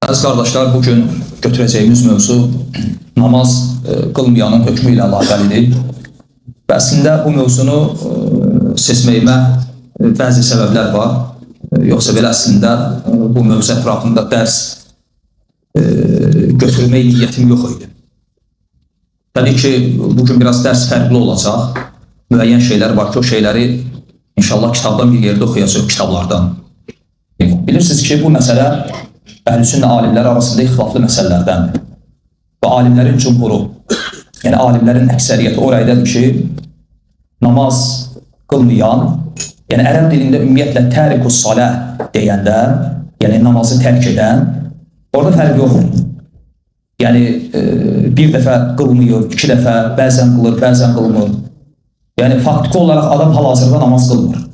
Əziz qardaşlar, bugün götürəcəyimiz mövzu namaz qılmayanın hökmü ilə əlaqəlidir. Və əslində bu mövzunu seçməyimə bəzi səbəblər var. Yoxsa belə əslində bu mövzu ətrafında dərs götürmək niyyətim yox idi. Təbii ki, bugün biraz dərs fərqli olacaq. Müəyyən şeylər var ki, o şeyləri inşallah kitabdan bir yerdə oxuyacaq, kitablardan. Bilirsiniz ki, bu məsələ əhl-i sünnə alimləri arasında ixtilaflı məsələlərdəndir. Və alimlərin cümhuru, yəni alimlərin əksəriyyəti o rəydədir ki, namaz qılmayan, yəni ərəb dilində ümumiyyətlə tərikus salah deyəndə, yəni namazı tərk edən, orada fərq yoxdur. Yəni bir dəfə qılmıyor, iki dəfə, bəzən qılır, bəzən qılmır. Yəni faktiki olaraq adam hal-hazırda namaz qılmır.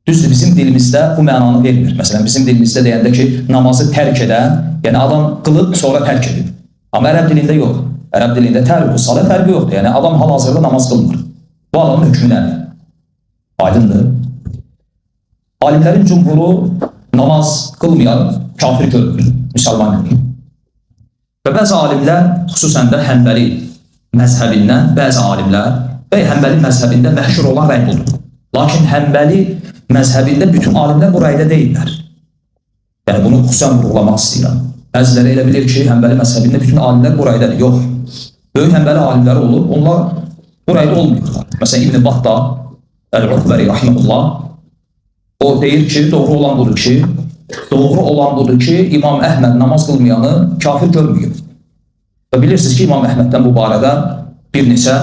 Düzdür, bizim dilimizdə bu mənanı vermir. Məsələn, bizim dilimizdə deyəndə ki, namazı tərk edən, yəni adam qılıb sonra tərk edib. Amma ərəb dilində yox. Ərəb dilində tərikus salah fərqi yoxdur. Yəni adam hal-hazırda namaz qılmır. Bu adamın hökmü nədir? Aydındır. Alimlərin cümhuru namaz qılmayan kafir görmür, müsəlman görmür. Və bəzi alimlər, xüsusən də Həmbəli məzhəbindən bəzi alimlər və Həmbəli məzhəbində məşhur olan rəy budur. Lakin Həmbəli məzhəbində bütün alimlər bu rəydə deyillər. Yəni bunu xüsusən vurğulamaq istəyirəm. Bəziləri elə bilir ki, Həmbəli məzhəbində bütün alimlər bu rəydədir. Yox. Böyük Həmbəli alimləri olub, onlar bu rəydə olmuyurlar. Məsələn, İbn Battah Əl-Uqbəri rahimehullah o deyir ki, doğru olan budur ki, İmam Əhməd namaz qılmayanı kafir görmüyor. Və bilirsiniz ki, İmam Əhməddən bu barədə bir neçə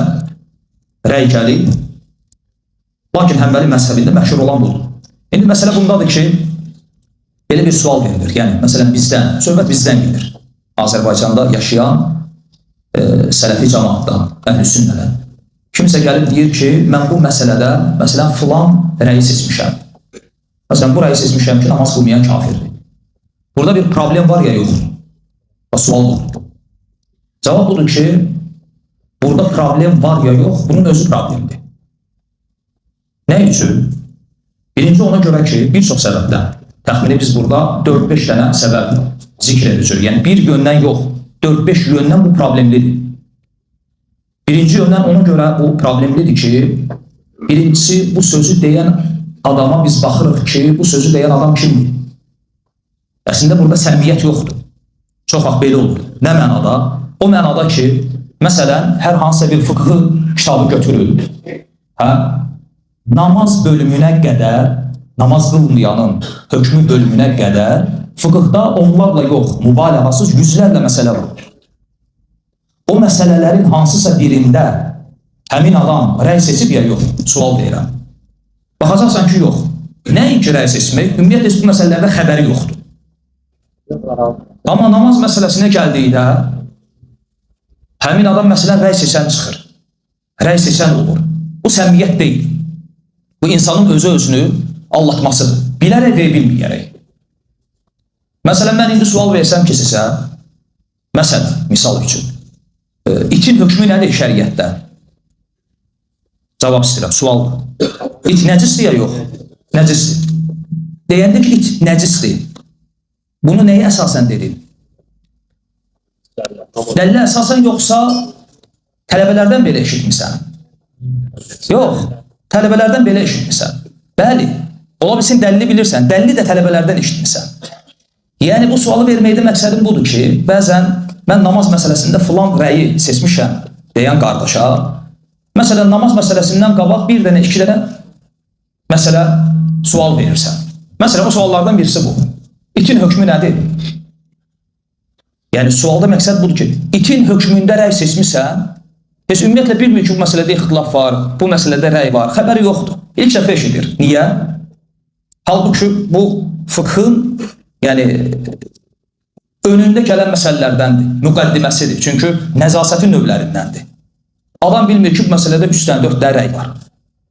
rəy gəlib. Lakin Həmbəli məzhəbində məşhur olan budur. İndi məsələ bundadır ki, belə bir sual verilir. Yəni, məsələn, bizdən, söhbət bizdən gedir. Azərbaycanda yaşayan sələfi cəmaatdan, əhl-i sünnədən. Kimsə gəlib deyir ki, mən bu məsələdə, məsələn, filan rəyi seçmişəm. Məsələn, bu rəyi seçmişəm ki, namaz qılmayan kafirdir. Burada bir problem var ya yox? Və sual budur. Cavab budur ki, burada problem var ya yox, bunun özü problemdir. Nə üçün? Birinci ona görə ki, bir çox səbəbdən. Təxmini biz burada 4-5 dənə səbəb zikr edəcəyik. Yəni bir yöndən yox, 4-5 yöndən bu problemlidir. Birinci yöndən ona görə bu problemlidir ki, birincisi bu sözü deyən adama biz baxırıq ki, bu sözü deyən adam kimdir? Əslində burada səmimiyyət yoxdur. Çox vaxt belə olur. Nə mənada? O mənada ki, məsələn, hər hansısa bir fıqhı kitabı götürür. Hə? Namaz bölümünə qədər, namaz qılmayanın hökmü bölümünə qədər fıqhda onlarla yox, mübalağasız yüzlərlə məsələ var. O məsələlərin hansısa birində həmin adam rəy seçib ya yox, sual deyirəm. Baxacaqsan ki, yox. Nəinki rəy seçmək, ümumiyyətlə bu məsələlərdə xəbəri yoxdur. Amma namaz məsələsinə gəldikdə həmin adam məsələn rəy seçən çıxır. Rəy seçən olur. Bu səmimiyyət deyil. Bu insanın özü özünü aldatmasıdır. Bilərək və bilməyərək. Məsələn, mən indi sual versəm ki sizə, məsələn, misal üçün, itin hökmü nədir şəriətdə? Cavab istəyirəm, sualdır. İt nəcisdir ya yox? Nəcisdir. Deyəndə ki, it nəcisdir. Bunu nəyə əsasən dedin? Dəlillə əsasən yoxsa tələbələrdən belə eşitmisən? Yox, tələbələrdən belə eşitmisən. Bəli, ola bilsin dəlili bilirsən, dəlili də tələbələrdən eşitmisən. Yəni bu sualı verməkdə məqsədim budur ki, bəzən mən namaz məsələsində filan rəyi seçmişəm deyən qardaşa, məsələn, namaz məsələsindən qabaq bir dənə, iki dənə məsələ sual verirsən. Məsələn, o suallardan birisi bu. İtin hökmü nədir? Yəni sualda məqsəd budur ki, itin hökmündə rəy seçmisən, heç ümumiyyətlə bilmir ki, bu məsələdə ixtilaf var, bu məsələdə rəy var, xəbəri yoxdur. İlk dəfə eşidir. Niyə? Halbuki bu fıkhın, yəni önündə gələn məsələlərdəndir, müqəddiməsidir. Çünki nəzasətin növlərindəndir. Adam bilmir ki, bu məsələdə 3 dənə, 4 dənə rəy var.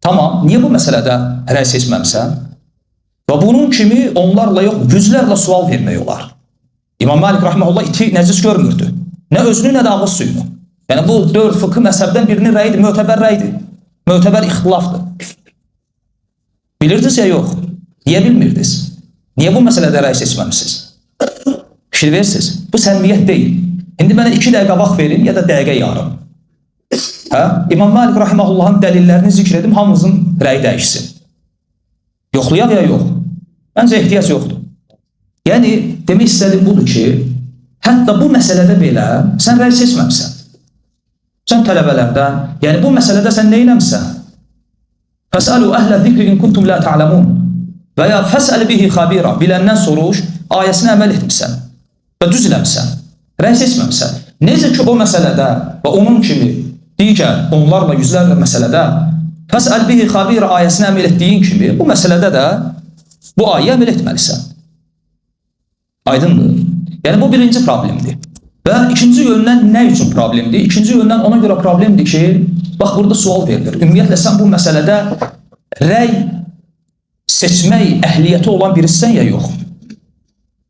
Tamam, niyə bu məsələdə rəy seçməmsən? Və bunun kimi onlarla yox, yüzlərlə sual vermək olar. İmam Malik rahmehullah iti nəcis görmürdü. Nə özünü, nə də ağız suyunu. Yəni bu 4 fıqhi məzhəbdən birinin rəyidir, mötəbər rəydir. Mötəbər ixtilafdır. Bilirdiniz ya yox? Niyə bilmirdiniz? Niyə bu məsələdə rəy seçməmisiniz? Fikir verirsiniz? Bu səmimiyyət deyil. İndi mənə 2 dəqiqə vaxt verin ya da dəqiqə yarım. Hə? İmam Malik rahimahullahın dəlillərini zikr edim, hamımızın rəyi dəyişsin. Yoxlayaq ya yox? Məncə ehtiyac yoxdur. Yəni, demək istədiyim budur ki, hətta bu məsələdə belə sən rəy seçməmsən. Sən tələbələrdən, yəni bu məsələdə sən nə eləmsən? Fəsəlu əhlə zikri in kuntum la ta'lamun. Və ya fəsəl bihi xabira, biləndən soruş, ayəsinə əməl etmisən və düz eləmisən, rəy seçməmsən. Necə ki o məsələdə və onun kimi digər onlarla yüzlərlə məsələdə fəsəl bihi xabira ayəsinə əməl etdiyin kimi bu məsələdə də bu ayəyə əməl etməlisən. Aydındır? Yəni bu birinci problemdir. Və ikinci yöndən nə üçün problemdir? İkinci yöndən ona görə problemdir ki, bax burada sual verilir. Ümumiyyətlə sən bu məsələdə rəy seçmək əhliyyəti olan birisən ya yox?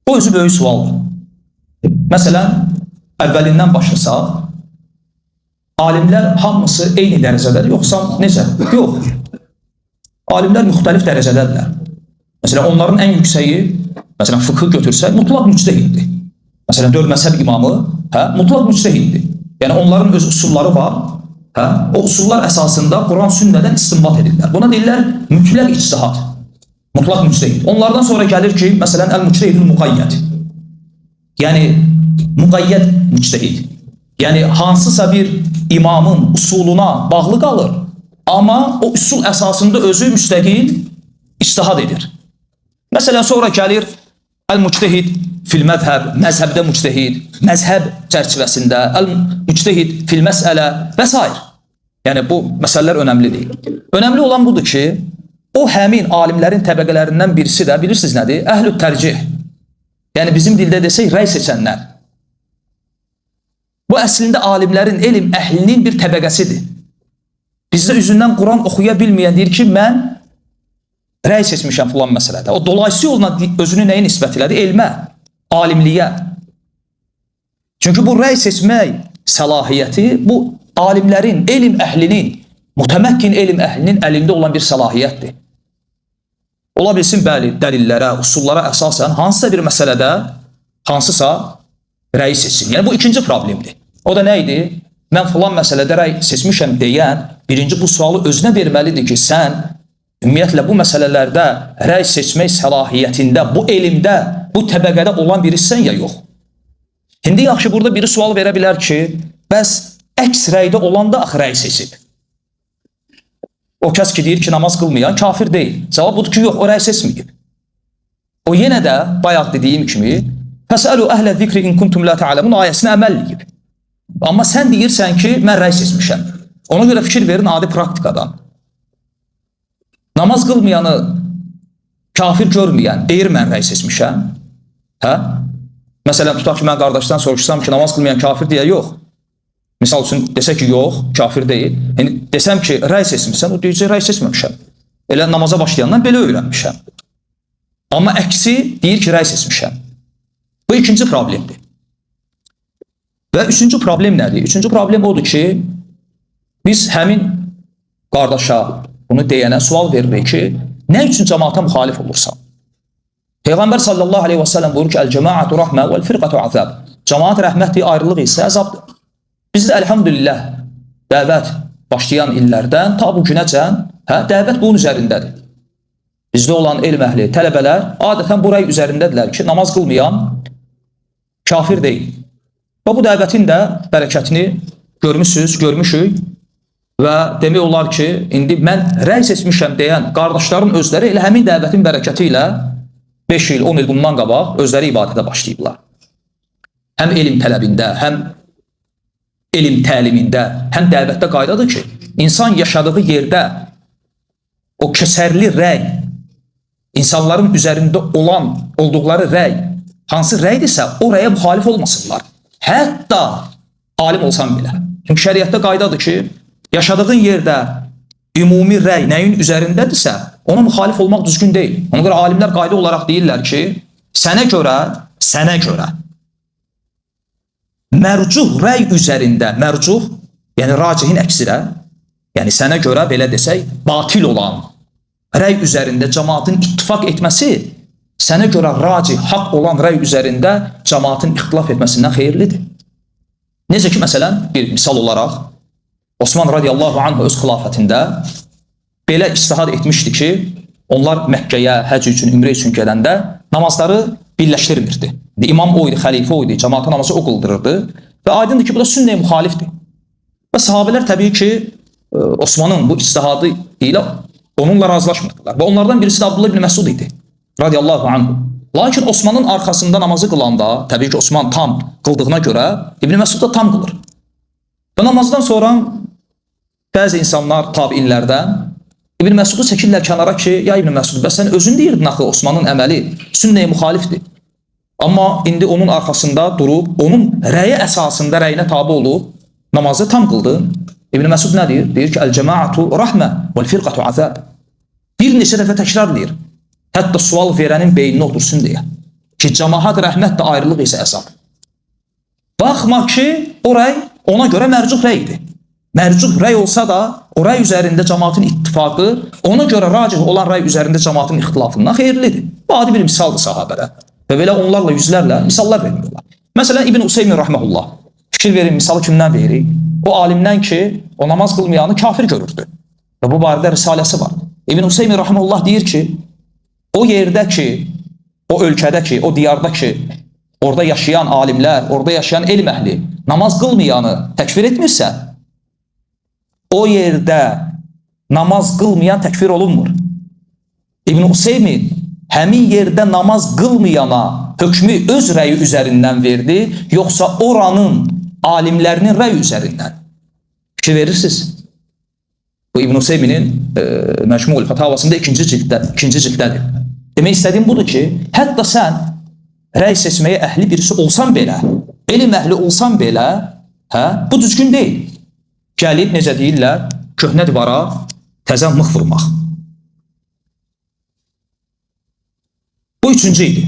Bu özü böyük sualdır. Məsələn, əvvəlindən başlasaq, alimlər hamısı eyni dərəcədədir, yoxsa necə? Yox. Alimlər müxtəlif dərəcədədirlər. Məsələn, onların ən yüksəyi, məsələn, fıkhı götürsək, mutlaq müctehiddir. Məsələn, 4 məzhəb imamı, hə, mutlaq müctehiddir. Yəni, onların öz usulları var. Hə, o usullar əsasında Quran sünnədən istinbat edirlər. Buna deyirlər mütləq ictihad. Mutlaq müctehid. Onlardan sonra gəlir ki, məsələn, əl-müctehidül müqayyəd. Yəni, müqayyəd müctehid. Yəni, hansısa bir imamın usuluna bağlı qalır, amma o usul əsasında özü müstəqil ictihad edir. Məsələn, sonra gəlir əl-müctehid fil məzhəb, məzhəbdə müctehid, məzhəb çərçivəsində, əl-müctehid fil məsələ və s. Yəni, bu məsələlər önəmli deyil. Önəmli olan budur ki, o həmin alimlərin təbəqələrindən birisi də bilirsiniz nədir? Əhlü tərcih. Yəni, bizim dildə desək, rəy seçənlər. Bu əslində alimlərin, elm əhlinin bir təbəqəsidir. Bizdə üzündən Quran oxuya bilməyən deyir ki, mən rəy seçmişəm filan məsələdə. O dolayısı yolla özünü nəyə nisbət elədi? Elmə, alimliyə. Çünki bu rəy seçmək səlahiyyəti bu alimlərin, elm əhlinin, mütəməkkin elm əhlinin əlində olan bir səlahiyyətdir. Ola bilsin, bəli, dəlillərə, usullara əsasən hansısa bir məsələdə hansısa rəy seçsin. Yəni bu ikinci problemdir. O da nə idi? Mən filan məsələdə rəy seçmişəm deyən birinci bu sualı özünə verməlidir ki, sən ümumiyyətlə bu məsələlərdə rəy seçmək səlahiyyətində, bu elmdə, bu təbəqədə olan birisən ya yox. İndi yaxşı burada biri sual verə bilər ki, bəs əks rəydə olan da axı rəy seçib. O kəs ki deyir ki, namaz qılmayan kafir deyil. Cavab budur ki, yox, o rəy seçməyib. O yenə də bayaq dediyim kimi fəsəlu əhlə zikri in kuntum la ta'lamun ayəsinə əməl eləyib. Amma sən deyirsən ki, mən rəy seçmişəm. Ona görə fikir verin adi praktikadan. Namaz qılmayanı kafir görməyən deyir mən rəy seçmişəm. Hə? Məsələn, tutaq ki, mən qardaşdan soruşsam ki, namaz qılmayan kafir deyə yox. Misal üçün desə ki, yox, kafir deyil. Yəni, desəm ki, rəy seçmişsən, o deyəcək, rəy seçməmişəm. Elə namaza başlayandan belə öyrənmişəm. Amma əksi deyir ki, rəy seçmişəm. Bu ikinci problemdir. Və üçüncü problem nədir? Üçüncü problem odur ki, biz həmin qardaşa bunu deyənə sual veririk ki, nə üçün cəmaata müxalif olursan? Peyğəmbər sallallahu aleyhi və səlləm buyurur ki, əl-cəmaatu rəhmə vəl-firqatu azab. Cəmaat rəhmətdir, ayrılıq isə əzabdır. Biz də əlhamdülillah dəvət başlayan illərdən ta bu günəcən, hə, dəvət bunun üzərindədir. Bizdə olan elm əhli, tələbələr adətən bu rəy üzərindədirlər ki, namaz qılmayan kafir deyil. Və bu dəvətin də bərəkətini görmüşsünüz, görmüşük və demək olar ki, indi mən rəy seçmişəm deyən qardaşların özləri elə həmin dəvətin bərəkəti ilə 5 il, 10 il bundan qabaq özləri ibadətə başlayıblar. Həm elm tələbində, həm elm təlimində, həm dəvətdə qaydadır ki, insan yaşadığı yerdə o kəsərli rəy, insanların üzərində olan, olduqları rəy, hansı rəydirsə, o rəyə müxalif olmasınlar. Hətta alim olsan belə. Çünki şəriətdə qaydadır ki, yaşadığın yerdə ümumi rəy nəyin üzərindədirsə, ona müxalif olmaq düzgün deyil. Ona görə alimlər qayda olaraq deyirlər ki, sənə görə mərcuh rəy üzərində, mərcuh, yəni racihin əksinə, yəni sənə görə belə desək, batil olan rəy üzərində cəmaatın ittifaq etməsi sənə görə racih, haqq olan rəy üzərində cəmaatın ixtilaf etməsindən xeyirlidir. Necə ki, məsələn, bir misal olaraq, Osman radiyallahu anh öz xilafətində belə ictihad etmişdi ki, onlar Məkkəyə, həcc üçün, ümrə üçün gedəndə namazları birləşdirmirdi. İmam o idi, xəlifə o idi, cəmaata namazı o qıldırırdı və aydındır ki, bu da sünnəyə müxalifdir. Və sahabələr təbii ki, Osmanın bu ictihadı ilə onunla razılaşmırdılar. Və onlardan birisi də Abdullah ibn Məsud idi, radiyallahu anhu. Lakin Osmanın arxasında namazı qılanda, təbii ki, Osman tam qıldığına görə İbn Məsud da tam qılır. Və namazdan sonra bəzi insanlar tabiinlərdən İbn Məsudu çəkirlər kənara ki, ya İbn Məsud, bəs sən özün deyirdin axı Osmanın əməli sünnəyə müxalifdir. Amma indi onun arxasında durub, onun rəyi əsasında rəyinə tabi olub, namazı tam qıldı. İbn Məsud nə deyir? Deyir ki, əl-cəmaatu rəhmə vəl-firqatu azab. Bir neçə dəfə təkrarlayır. Hətta sual verənin beyninə otursun deyə. Ki, cəmaat rəhmət də ayrılıq isə əzab. Baxma ki, o rəy ona görə mərcuh rəy idi. Mərcuh rəy olsa da, o rəy üzərində cəmaatın ittifaqı, ona görə racih olan rəy üzərində cəmaatın ixtilafından xeyirlidir. Bu adi bir misaldır sahabədə. Və belə onlarla, yüzlərlə misallar vermiyorlar. Məsələn, İbn Useymin rahmehullah. Fikir verin, misalı kimdən veririk? O alimdən ki, o namaz qılmayanı kafir görürdü. Və bu barədə risaləsi var. İbn Useymin rahmehullah deyir ki, o yerdə ki, o ölkədə ki, o diyarda ki, orada yaşayan alimlər, orada yaşayan elm əhli namaz qılmayanı təkfir etmirsə, o yerdə namaz qılmayan təkfir olunmur. İbn Useymin həmin yerdə namaz qılmayana hökmü öz rəyi üzərindən verdi, yoxsa oranın alimlərinin rəyi üzərindən? Fikir verirsiniz. Bu İbn Useyminin Məcmu'l Fətavasında ikinci cilddədir. Demək istədiyim budur ki, hətta sən rəy seçməyə əhli birisi olsan belə, elm əhli olsan belə, hə, bu düzgün deyil. Gəlib, necə deyirlər, köhnə divara təzə mıx vurmaq. Bu üçüncü idi.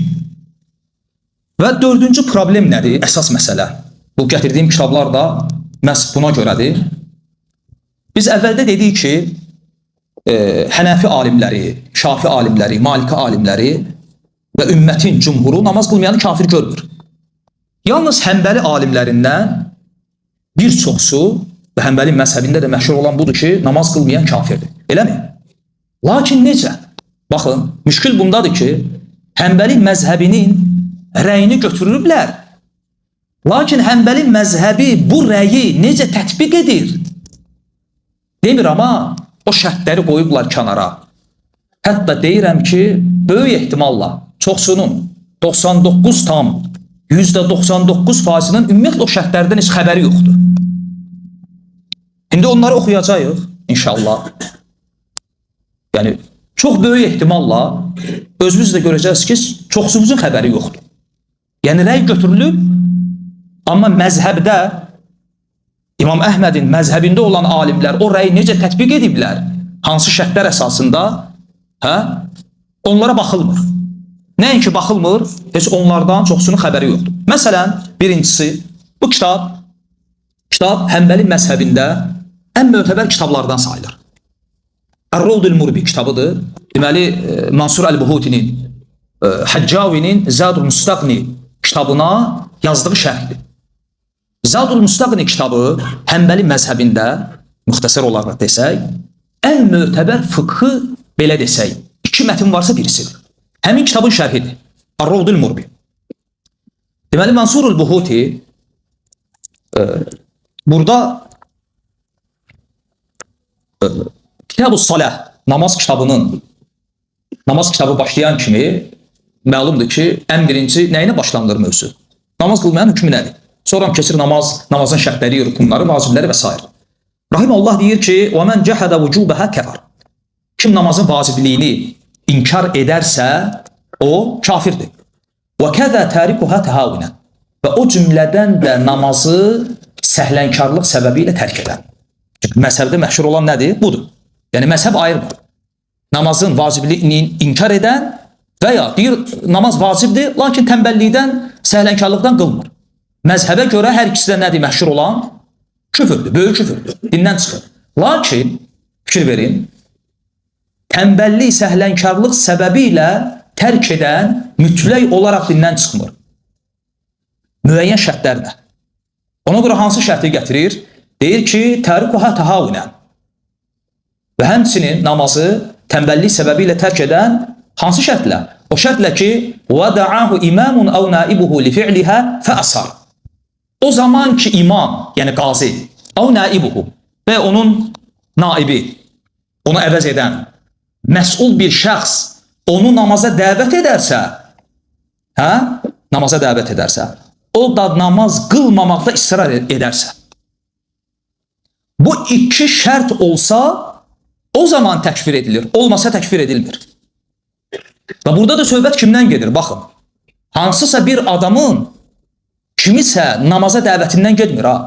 Və dördüncü problem nədir? Əsas məsələ. Bu gətirdiyim kitablar da məhz buna görədir. Biz əvvəldə dedik ki, Hənəfi alimləri, Şafi alimləri, Maliki alimləri və ümmətin cümhuru namaz qılmayanı kafir görmür. Yalnız Həmbəli alimlərindən bir çoxsu və Həmbəli məzhəbində də məşhur olan budur ki, namaz qılmayan kafirdir. Eləmi? Lakin necə? Baxın, müşkül bundadır ki, Həmbəli məzhəbinin rəyini götürüblər. Lakin Həmbəli məzhəbi bu rəyi necə tətbiq edir? Demir amma o şərtləri qoyublar kənara. Hətta deyirəm ki, böyük ehtimalla çoxsunun 99 tam %99 faizinin ümumiyyətlə o şərtlərdən heç xəbəri yoxdur. İndi onları oxuyacağıq inşallah. Yəni çox böyük ehtimalla özümüz də görəcəyiz ki, çoxsumuzun xəbəri yoxdur. Yəni rəy götürülüb, amma məzhəbdə İmam Əhmədin məzhəbində olan alimlər o rəyi necə tətbiq ediblər, hansı şərtlər əsasında, hə, onlara baxılmır. Nəinki baxılmır, heç onlardan çoxsunun xəbəri yoxdur. Məsələn, birincisi, bu kitab Həmbəli məzhəbində ən mötəbər kitablardan sayılır. Ər-Rovdül Murbi kitabıdır. Deməli, Mansur Əl-Buhutinin, Həccavinin Zadul Müstəqni kitabına yazdığı şərhdir. Zadul Müstəqni kitabı Həmbəli məzhəbində, müxtəsər olaraq desək, ən mötəbər fıqhı belə desək, iki mətin varsa birisidir. Həmin kitabın şərhidir. Ər-Rovdül Murbi. Deməli, Mansur Əl-Buhuti burada Kitab-ı Salah, namaz kitabının, namaz kitabı başlayan kimi məlumdur ki, ən birinci nəyinə başlanılır mövzu? Namaz qılmayan hükmü nədir? Sonra keçir namaz, namazın şərtləri, rükunları, vacibləri və s. Rahimullah deyir ki, وَمَنْ جَحَدَ وُجُوبَهَا كَفَرَ. Kim namazın vacibliyini inkar edərsə, o kafirdir. وَكَذَا تَارِكُهَا تَهَاوِنًا. Və o cümlədən də namazı səhlənkarlıq səbəbi ilə tərk edən. Çünki məzhəbdə məşhur olan nədir? Budur. Yəni məzhəb ayırmır. Namazın vacibliyini inkar edən və ya deyir namaz vacibdir, lakin tənbəllikdən, səhlənkarlıqdan qılmır. Məzhəbə görə hər ikisi də nədir məşhur olan? Küfürdür, böyük küfürdür, dindən çıxır. Lakin, fikir verin, tənbəllik, səhlənkarlıq səbəbi ilə tərk edən mütləq olaraq dindən çıxmır. Müəyyən şərtlərlə. Ona görə hansı şərti gətirir? Deyir ki, tərkuhə təhavünən. Və həmçinin namazı tənbəllik səbəbi ilə tərk edən hansı şərtlə? O şərtlə ki, وَدَعَاهُ إِمَامٌ أَوْ نَائِبُهُ لِفِعْلِهَا فَأَصَرْ. O zaman ki imam, yəni qazi, أَوْ نَائِبُهُ və onun naibi, onu əvəz edən məsul bir şəxs onu namaza dəvət edərsə, hə? Namaza dəvət edərsə, o da namaz qılmamaqda israr edərsə. Bu iki şərt olsa, o zaman təkfir edilir. Olmasa təkfir edilmir. Və burada da söhbət kimdən gedir? Baxın. Hansısa bir adamın kimisə namaza dəvətindən getmir ha.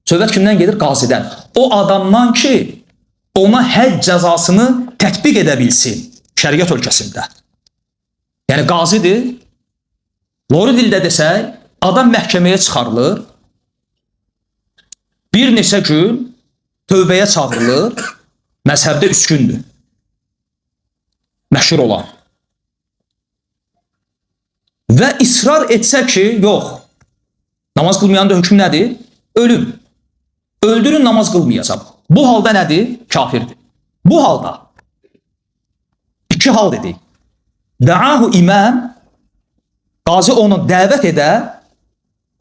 Söhbət kimdən gedir? Qazidən. O adamdan ki, ona hədd cəzasını tətbiq edə bilsin şəriət ölkəsində. Yəni qazidir. Loru dildə desək, adam məhkəməyə çıxarılır. Bir neçə gün tövbəyə çağırılır. Məzhəbdə üskündür. Məşhur olan. Və israr etsə ki, yox, namaz qılmayan da hökm nədir? Ölüm. Öldürün, namaz qılmayacaq. Bu halda nədir? Kafirdir. Bu halda iki hal dedik. Da'ahu imam, qazi onu dəvət edə,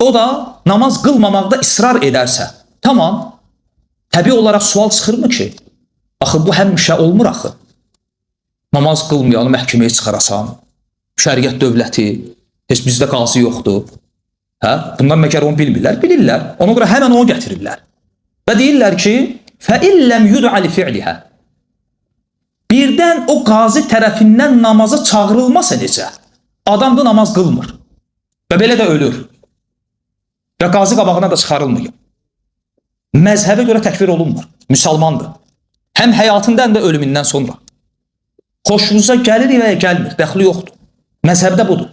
o da namaz qılmamaqda israr edərsə. Tamam. Təbii olaraq sual çıxırmı ki? Axı bu həmişə olmur axı. Namaz qılmayanı məhkəməyə çıxarasan, şəriət dövləti, heç bizdə qazi yoxdur. Hə? Bunlar məgər onu bilmirlər? Bilirlər. Ona görə həmən onu gətirirlər. Və deyirlər ki, فَإِلَّمْ يُدْعَ لِفِعْلِهَا. Birdən o qazi tərəfindən namaza çağırılmasa necə? Adam da namaz qılmır. Və belə də ölür. Və qazi qabağına da çıxarılmıyor. Məzhəbə görə təkfir olunmur. Müsəlmandır. Həm həyatında, həm də ölümündən sonra. Xoşunuza gəlir və ya gəlmir, dəxli yoxdur. Məzhəbdə budur.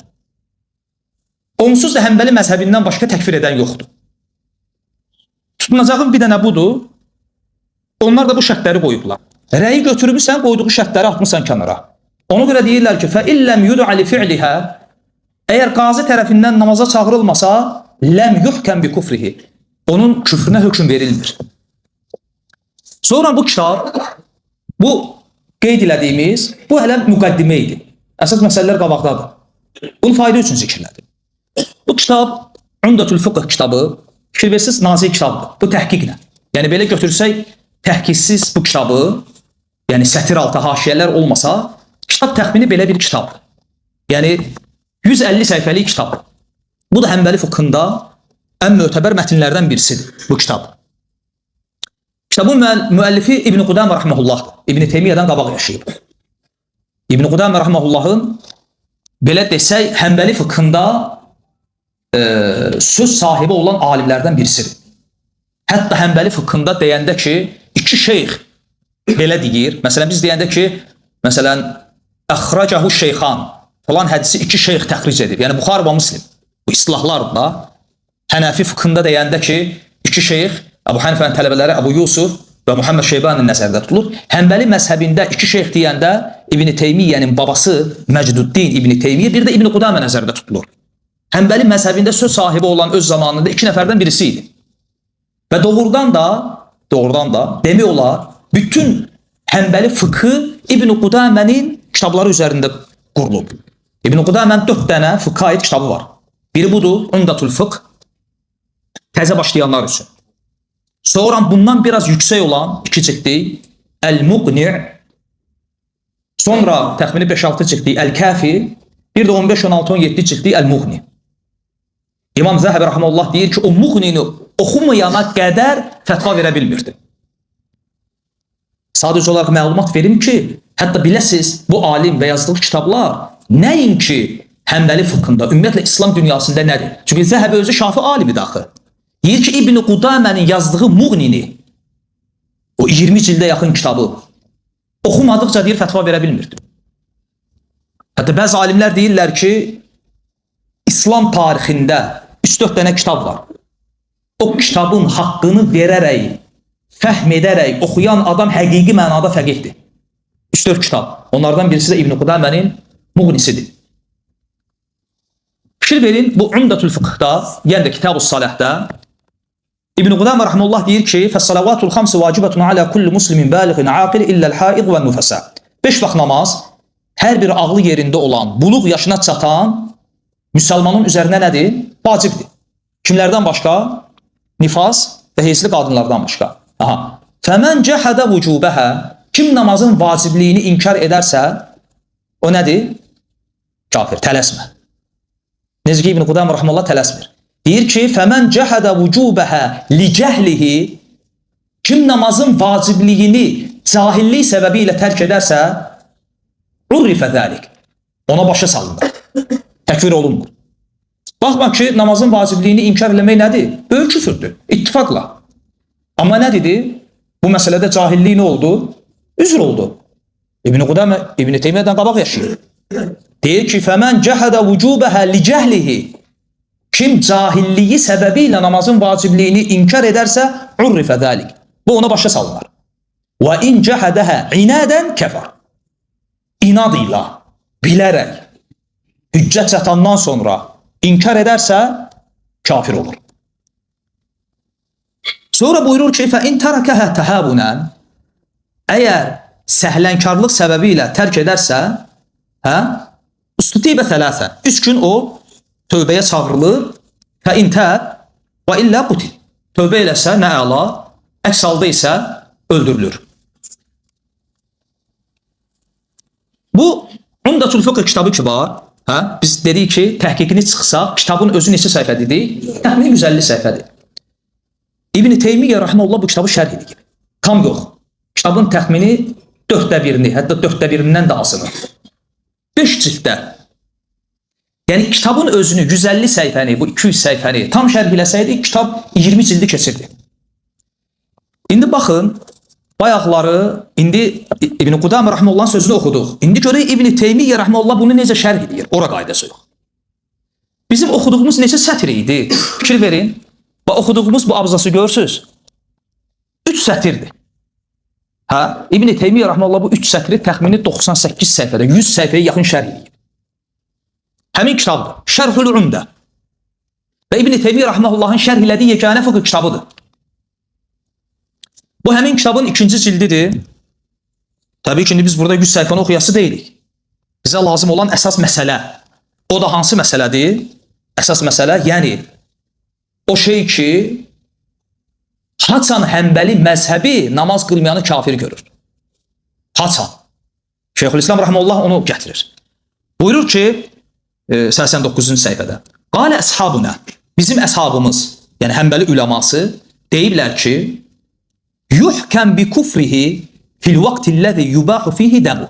Onsuz da Həmbəli məzhəbindən başqa təkfir edən yoxdur. Tutunacağım bir dənə budur. Onlar da bu şərtləri qoyublar. Rəyi götürmüsən, qoyduğu şərtləri atmısan kənara. Ona görə deyirlər ki, فَإِلَّمْ يُدْعَ لِفِعْلِهَا. Əgər qazi tərəfindən namaza çağırılmasa, ləm yuhkəm bi kufrihi. Onun küfrünə hökm verilmir. Sonra bu kitab, bu qeyd elədiyimiz, bu hələ müqəddimə idi. Əsas məsələlər qabaqdadır. Bunu fayda üçün zikirlədim. Bu kitab, Umdətül Fıqh kitabı, fikir versiniz, nazik kitabdır. Bu təhqiqlə. Yəni belə götürsək, təhqiqsiz bu kitabı, yəni sətir altı haşiyələr olmasa, kitab təxmini belə bir kitabdır. Yəni 150 səhifəlik kitab. Bu da Həmbəli fıkhında ən mötəbər mətnlərdən birisidir bu kitab. Kitabın müəllifi İbn Qudamə rəhməhullahdır. İbn Teymiyyədən qabaq yaşayıb. İbn Qudamə rəhməhullahın belə desək Həmbəli fıkhında söz sahibi olan alimlərdən birisidir. Hətta Həmbəli fıkhında deyəndə ki, iki şeyx belə deyir. Məsələn biz deyəndə ki, məsələn əxracahu şeyxan falan hədisi iki şeyx təxric edib. Yəni Buxar və Müslim. Bu istilahlar da Hənəfi fıkhında deyəndə ki, iki şeyx, Əbu Hənifənin tələbələri Əbu Yusuf və Muhammed Şeybani nəzərdə tutulur. Həmbəli məzhəbində iki şeyx deyəndə İbn Teymiyyənin babası Məcduddin İbn Teymiyyə, bir də İbn Qudamə nəzərdə tutulur. Həmbəli məzhəbində söz sahibi olan öz zamanında iki nəfərdən birisi idi. Və doğrudan da demək olar, bütün Həmbəli fıkhı İbn Qudamənin kitabları üzərində qurulub. İbn Qudamənin 4 dənə fıkha aid kitabı var. Biri budur, Umdatul Fıqh, təzə başlayanlar üçün. Sonra bundan biraz yüksək olan 2 cildlik Əl-Muqni', sonra təxmini 5-6 cildlik Əl-Kafi, bir də 15, 16, 17 cildlik Əl-Muğni. İmam Zəhəbi rəhməlullah deyir ki, o Muğnini oxumayana qədər fətva verə bilmirdi. Sadəcə olaraq məlumat verim ki, hətta biləsiz bu alim və yazdığı kitablar nəinki Həmbəli fıkhında, ümumiyyətlə İslam dünyasında nədir? Çünki Zəhəbi özü Şafi alimidir axı. Deyir ki, İbn Qudamənin yazdığı Muğnini, o 20 cildə yaxın kitabı oxumadıqca deyir, fətva verə bilmirdi. Hətta bəzi alimlər deyirlər ki, İslam tarixində 3-4 dənə kitab var. O kitabın haqqını verərək, fəhm edərək oxuyan adam həqiqi mənada fəqihdir. 3-4 kitab. Onlardan birisi də İbn Qudamənin Muğnisidir. Fikir verin, bu Umdətül Fıqhda, yəni də Kitab-ı Saləhdə İbn-i Qudamə rəhməlullah deyir ki, fəs-salavatul xamsı vacibətun alə kulli muslimin bəliğin aqil illəl haid və nüfəsə. 5 vaxt namaz hər bir ağlı yerində olan, buluq yaşına çatan müsəlmanın üzərinə nədir? Vacibdir. Kimlərdən başqa? Nifas və heyzli qadınlardan başqa. Aha. Fəmən cəhədə vücubəhə. Kim namazın vacibliyini inkar edərsə, o nədir? Kafir, tələsmə. Necə ki, İbn-i Qudamə rəhməlullah tələsmir. Deyir ki, fəmən cəhədə vücubəhə li cəhlihi. Kim namazın vacibliyini cahillik səbəbi ilə tərk edərsə, urrifə zəlik. Ona başa salınır. Təkfir olunmur. Baxma ki, namazın vacibliyini inkar eləmək nədir? Böyük küfürdür. İttifaqla. Amma nə dedi? Bu məsələdə cahillik nə oldu? Üzr oldu. İbn-i Qudamə İbn-i Teymiyyədən qabaq yaşayır. Deyir ki, fəmən cəhədə vücubəhə li cəhlihi. Kim cahilliyi səbəbi ilə namazın vacibliyini inkar edərsə, urrifə zəlik. Bu ona başa salınır. Və in cəhədəhə inadən kəfər. İnad ilə, bilərək, hüccət çatandan sonra inkar edərsə, kafir olur. Sonra buyurur ki, fə in tərəkəhə təhabunən. Əgər səhlənkarlıq səbəbi ilə tərk edərsə, hə, ustutibə tələsə. 3 gün o tövbəyə çağırılır. Fə in təb və illə qutil. Tövbə eləsə nə əla, əks halda isə öldürülür. Bu Umdətül Fıqh kitabı ki var, hə, biz dedik ki, təhqiqini çıxsaq, kitabın özü neçə səhifədir? Təxmini 150 səhifədir. İbn-i Teymiyyə rəhməhullah bu kitabı şərh edib. Tam yox. Kitabın təxmini 1/4-ni, hətta 1/4-dən də azını. 5 cilddə. Yəni kitabın özünü 150 səhifəni, bu 200 səhifəni tam şərh eləsəydi, kitab 20 cildi keçirdi. İndi baxın, bayaqları indi İbn-i Qudamə rəhməhullahın sözünü oxuduq. İndi görək İbn-i Teymiyyə rəhməhullah bunu necə şərh edir? Ora qaydası yox. Bizim oxuduğumuz neçə sətir idi? Fikir verin. Bax, oxuduğumuz bu abzası görürsünüz. 3 sətirdir. Hə? İbn-i Teymiyyə rəhməhullah bu 3 sətri təxmini 98 səhifədə, 100 səhifəyə yaxın şərh edir. Həmin kitabdır. Şərhül Umdə. Və İbn-i Teymiyyə rəhməhullahın şərh elədiyi yeganə fıqh kitabıdır. Bu həmin kitabın 2-ci cildidir. Təbii ki, indi biz burada 100 səhifəni oxuyası deyilik. Bizə lazım olan əsas məsələ. O da hansı məsələdir? Əsas məsələ, yəni o şey ki, haçan Həmbəli məzhəbi namaz qılmayanı kafir görür. Haçan. Şeyxülislam rəhməlullah onu gətirir. Buyurur ki, 89-cu səhifədə. Qalə əshabuna, bizim əshabımız, yəni Həmbəli üləması deyiblər ki, yuhkəm bi kufrihi fil vaqtilləzi yubahu fihi dəmu.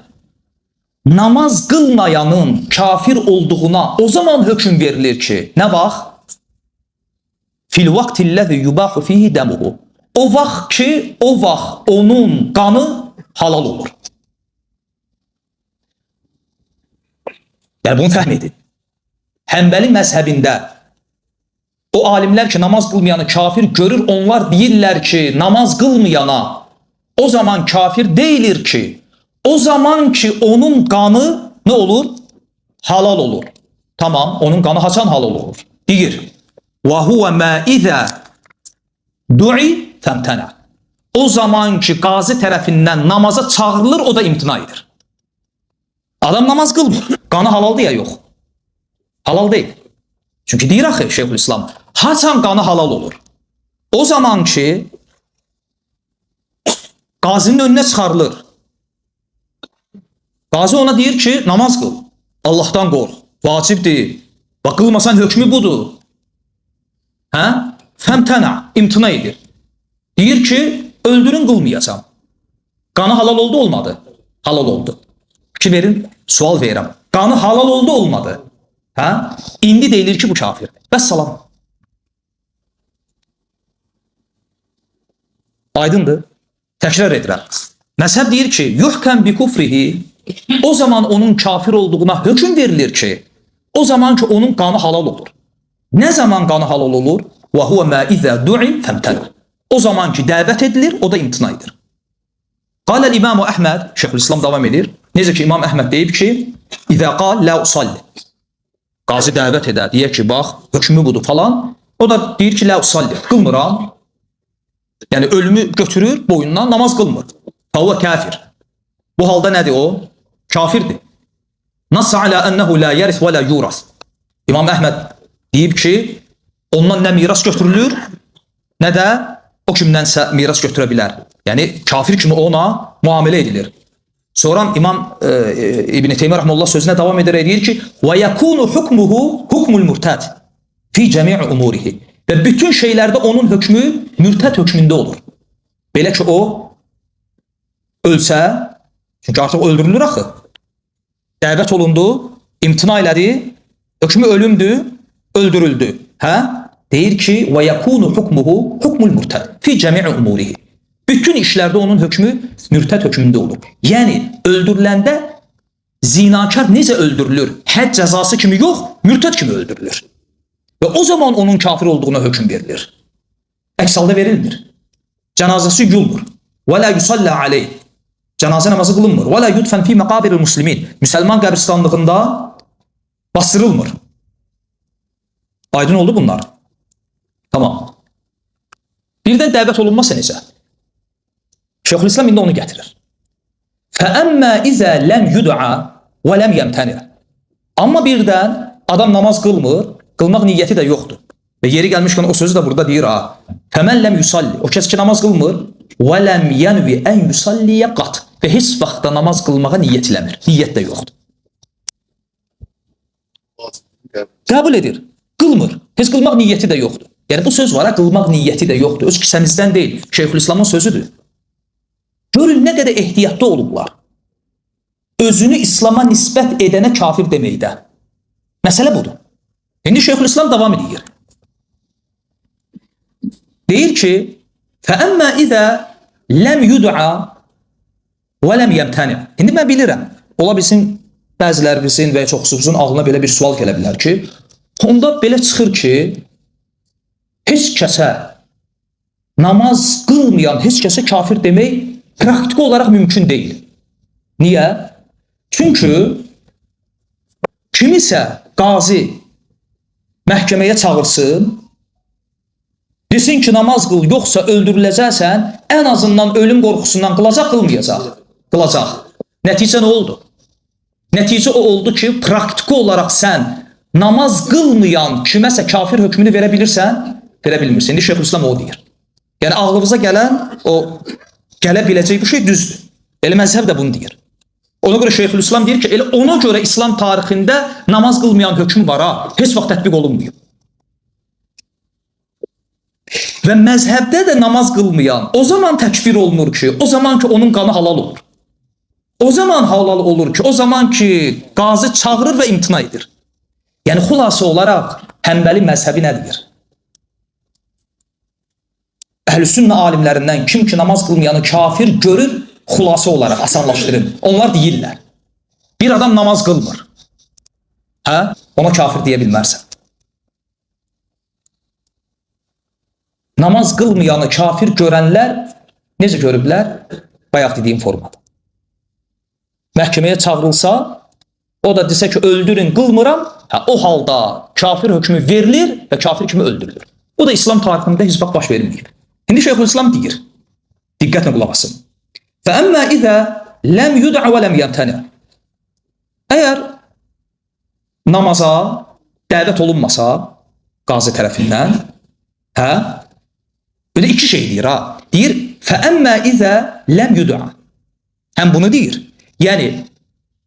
Namaz qılmayanın kafir olduğuna o zaman hökm verilir ki, nə vaxt? Fil vaqtilləzi yubahu fihi dəmuhu. O vaxt ki, o vaxt onun qanı halal olur. Yəni bunu fəhm edin. Həmbəli məzhəbində o alimlər ki, namaz qılmayanı kafir görür, onlar deyirlər ki, namaz qılmayana o zaman kafir deyilir ki, o zaman ki onun qanı nə olur? Halal olur. Tamam, onun qanı haçan halal olur? Deyir. Və huve mə izə du'i fəmtənə. O zaman ki, qazi tərəfindən namaza çağırılır, o da imtina edir. Adam namaz qılmır. Qanı halaldır ya yox? Halal deyil. Çünki deyir axı Şeyxülislam, haçan qanı halal olur? O zaman ki, qazinin önünə çıxarılır. Qazi ona deyir ki, namaz qıl. Allahdan qorx. Vacibdir. Bax, qılmasan hökmü budur. Hə? Fəmtənə, imtina edir. Deyir ki, öldürün qılmayacam. Qanı halal oldu, olmadı? Halal oldu. Fikir verin, sual verirəm. Qanı halal oldu, olmadı? Hə? İndi deyilir ki, bu kafirdir. Vəssalam. Aydındır. Təkrar edirəm. Məzhəb deyir ki, yuhkəm bi kufrihi, o zaman onun kafir olduğuna hökm verilir ki, o zaman ki onun qanı halal olur. Nə zaman qanı halal olur? Və huve mə izə du'i fəmtənə. O zaman ki dəvət edilir, o da imtina edir. Qaləl İmamu Əhməd, Şeyxülislam davam edir. Necə ki İmam Əhməd deyib ki, İzə qal la usalli. Qazi dəvət edər, deyər ki, bax, hökmü budur falan. O da deyir ki, la usalli, qılmıram. Yəni ölümü götürür boynundan, namaz qılmır. Fəhuve kafir. Bu halda nədir o? Kafirdir. Nassa alə ənəhu la yəris və la yuras. İmam Əhməd deyib ki, ondan nə miras götürülür, nə də o kimdənsə miras götürə bilər. Yəni kafir kimi ona müamilə edilir. Sonra İmam İbn Teymiyyə rəhməhullah sözünə davam edərək deyir ki: "Və yekunu hukmuhu hukmul murtad fi cəmi' umurihi." Və bütün şeylərdə onun hökmü mürtəd hökmündə olur. Belə ki o ölsə, çünki artıq öldürülür axı. Dəvət olundu, imtina elədi, hökmü ölümdür, öldürüldü. Hə? Deyir ki: "Və yekunu hukmuhu hukmul murtad fi cəmi' umurihi." Bütün işlərdə onun hökmü mürtəd hökmündə olur. Yəni öldürüləndə zinakar necə öldürülür? Hədd cəzası kimi yox, mürtəd kimi öldürülür. Və o zaman onun kafir olduğuna hökm verilir. Əks halda verilmir. Cənazəsi yuyulmur. Və la yusalla aleyh. Cənazə namazı qılınmır. Və la yudfen fi məqabiril muslimin. Müsəlman qəbristanlığında bastırılmır. Aydın oldu bunlar. Tamam. Birdən dəvət olunmasa necə? Şeyxülislam indi onu gətirir. Fəəmmə izə ləm yud'a və ləm yəmtəni. Amma birdən adam namaz qılmır, qılmaq niyyəti də yoxdur. Və yeri gəlmişkən o sözü də burada deyir ha. Fəmən ləm yusalli. O kəs ki namaz qılmır, və ləm yənvi ən yusalliyə qat. Və heç vaxt da namaz qılmağa niyyət eləmir. Niyyət də yoxdur. Qəbul edir. Qılmır. Heç qılmaq niyyəti də yoxdur. Yəni bu söz var ha, qılmaq niyyəti də yoxdur. Öz kisəmizdən deyil. Şeyxülislamın sözüdür. Görün nə qədər ehtiyatlı olublar. Özünü İslam'a nisbət edənə kafir deməkdə. Məsələ budur. İndi Şeyxülislam davam edir. Deyir ki, فَأَمَّا إِذَا لَمْ يُدْعَ وَلَمْ يَمْتَنِعْ. İndi mən bilirəm, ola bilsin bəzilərinizin və ya çoxsunuzun ağlına belə bir sual gələ bilər ki, onda belə çıxır ki, heç kəsə namaz qılmayan heç kəsə kafir demək praktiki olaraq mümkün deyil. Niyə? Çünki kimisə qazi məhkəməyə çağırsın, desin ki namaz qıl, yoxsa öldürüləcəksən, ən azından ölüm qorxusundan qılacaq, qılmayacaq. Qılacaq. Nəticə nə oldu? Nəticə o oldu ki, praktiki olaraq sən namaz qılmayan kiməsə kafir hökmünü verə bilirsən, verə bilmirsən. İndi Şeyxülislam o deyir. Yəni ağlınıza gələn o gələ biləcək bu şey düzdür. Elə məzhəb də bunu deyir. Ona görə Şeyxülislam deyir ki, elə ona görə İslam tarixində namaz qılmayan hökm var ha, heç vaxt tətbiq olunmayıb. Və məzhəbdə də namaz qılmayan o zaman təkfir olunur ki, o zaman ki onun qanı halal olur. O zaman halal olur ki, o zaman ki qazi çağırır və imtina edir. Yəni xülasə olaraq Həmbəli məzhəbi nə deyir? Əhl-i sünnə alimlərindən kim ki namaz qılmayanı kafir görür, xülasə olaraq asanlaşdırın. Onlar deyirlər. Bir adam namaz qılmır. Hə? Ona kafir deyə bilmərsən. Namaz qılmayanı kafir görənlər necə görüblər? Bayaq dediyim formada. Məhkəməyə çağırılsa, o da desə ki öldürün, qılmıram, hə, o halda kafir hökmü verilir və kafir kimi öldürülür. Bu da İslam tarixində heç vaxt baş verməyib. İndi Şeyxülislam deyir, diqqətlə qulaq asın. Fəəmmə izə ləm yud'a və ləm yəmtəni. Əgər namaza dəvət olunmasa qazi tərəfindən, hə, belə iki şey deyir ha. Deyir, fəəmmə izə ləm yud'a. Həm bunu deyir. Yəni,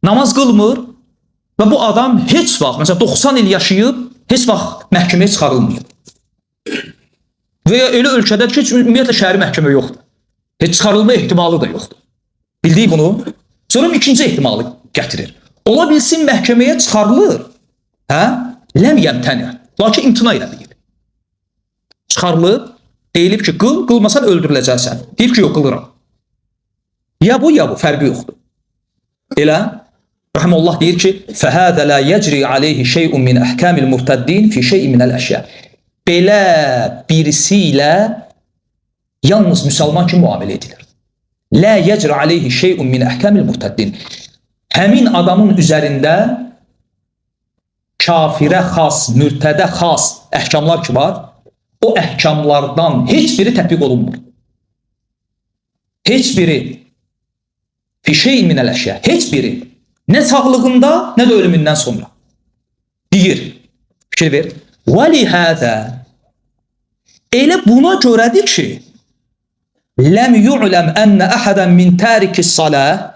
namaz qılmır və bu adam heç vaxt, məsələn 90 il yaşayıb, heç vaxt məhkəməyə çıxarılmayıb. Və ya elə ölkədə ki, heç ümumiyyətlə şəhəri məhkəmə yoxdur. Heç çıxarılma ehtimalı da yoxdur. Bildik bunu. Sonra ikinci ehtimalı gətirir. Ola bilsin məhkəməyə çıxarılır. Hə? Ləm yəmtəni. Lakin imtina eləməyib. Çıxarılıb, deyilib ki, qıl, qılmasan öldürüləcəksən. Deyib ki, yox, qılıram. Ya bu, ya bu, fərqi yoxdur. Elə Rəhməllah deyir ki, fəhədə la yecri aleyhi şey'un min əhkamil murtəddin fi şey'in minəl əşya. Belə birisi ilə yalnız müsəlman kimi müamilə edilir. La yecri aleyhi şey'un min əhkamil murtəddin. Həmin adamın üzərində kafirə xas, mürtədə xas əhkamlar ki var, o əhkamlardan heç biri tətbiq olunmur. Heç biri fi şeyin minəl əşya, heç biri nə sağlığında, nə də ölümündən sonra. Deyir, fikir ver. Və lihəzə elə buna görədir ki, ləm yu'ləm ənə əhədən min təriki salah,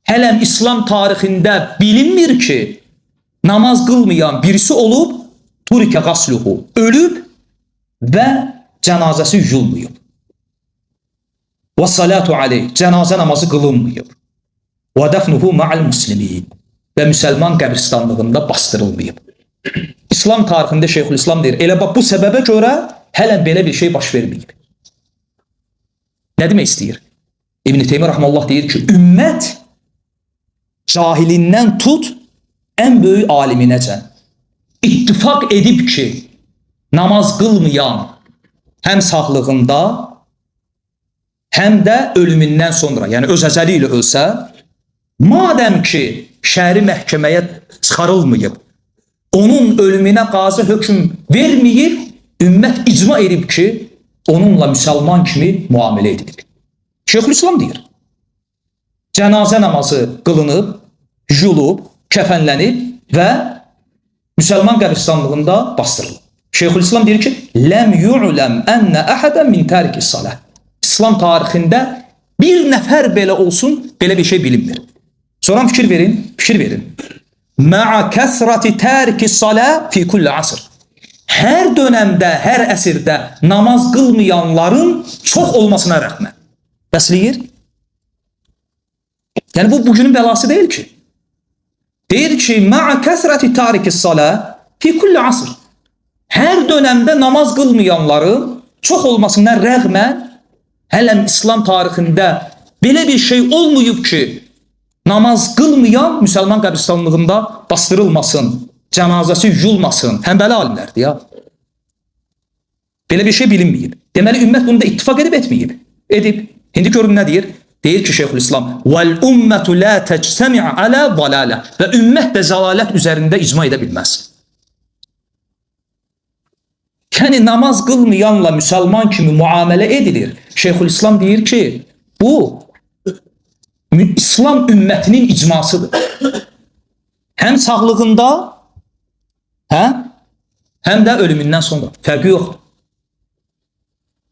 hələm İslam tarixində bilinmir ki, namaz qılmayan birisi olub, turikə qasluhu, ölüb və cənazəsi yuyulmayıb. Və salatu aleyh, cənazə namazı qılınmayıb. Və dəfnuhu ma'al muslimin, və müsəlman qəbristanlığında bastırılmayıb. İslam tarixində Şeyxülislam deyir, elə bax bu səbəbə görə hələ belə bir şey baş verməyib. Nə demək istəyir? İbn-i Teymiyyə rahmanullah deyir ki, ümmət cahilindən tut ən böyük aliminəcən ittifaq edib ki, namaz qılmayan həm sağlığında, həm də ölümündən sonra, yəni öz əzəli ilə ölsə, madəm ki, şəri məhkəməyə çıxarılmayıb, onun ölümünə qazı hökm verməyib, ümmət icma edib ki, onunla müsəlman kimi müamilə edilib. Şeyxülislam deyir, cənazə namazı qılınıb, yuyulub, kəfənlənib və müsəlman qəbristanlığında bastırılıb. Şeyxülislam deyir ki, ləm yu'ləm ənə əhədən min təriki salah. İslam tarixində bir nəfər belə olsun, belə bir şey bilinmir. Sonra fikir verin, fikir verin. Ma'a kəsrati təriki salah fi kulli asr. Hər dönəmdə, hər əsrdə namaz qılmayanların çox olmasına rəğmən. Bəsləyir? Yəni bu bugünün bəlası deyil ki. Deyir ki, ma'a kəsrati tariki salah fi kulli asr. Hər dönəmdə namaz qılmayanların çox olmasına rəğmən hələm İslam tarixində belə bir şey olmayıb ki, namaz qılmayan müsəlman qəbristanlığında bastırılmasın, cənazəsi yuyulmasın. Həmbəli alimlərdir ya. Belə bir şey bilinməyib. Deməli, ümmət bunda ittifaq edib etməyib. Edib. İndi görün nə deyir? Deyir ki, Şeyxülislam, "Vel ummetu la tectemi'u ala dalalə." Və ümmət də zəlalət üzərində icma edə bilməz. Yəni namaz qılmayanla müsəlman kimi müamilə edilir. Şeyxülislam deyir ki, bu İslam ümmətinin icmasıdır. Həm sağlığında, həm də ölümündən sonra. Fərqi yoxdur.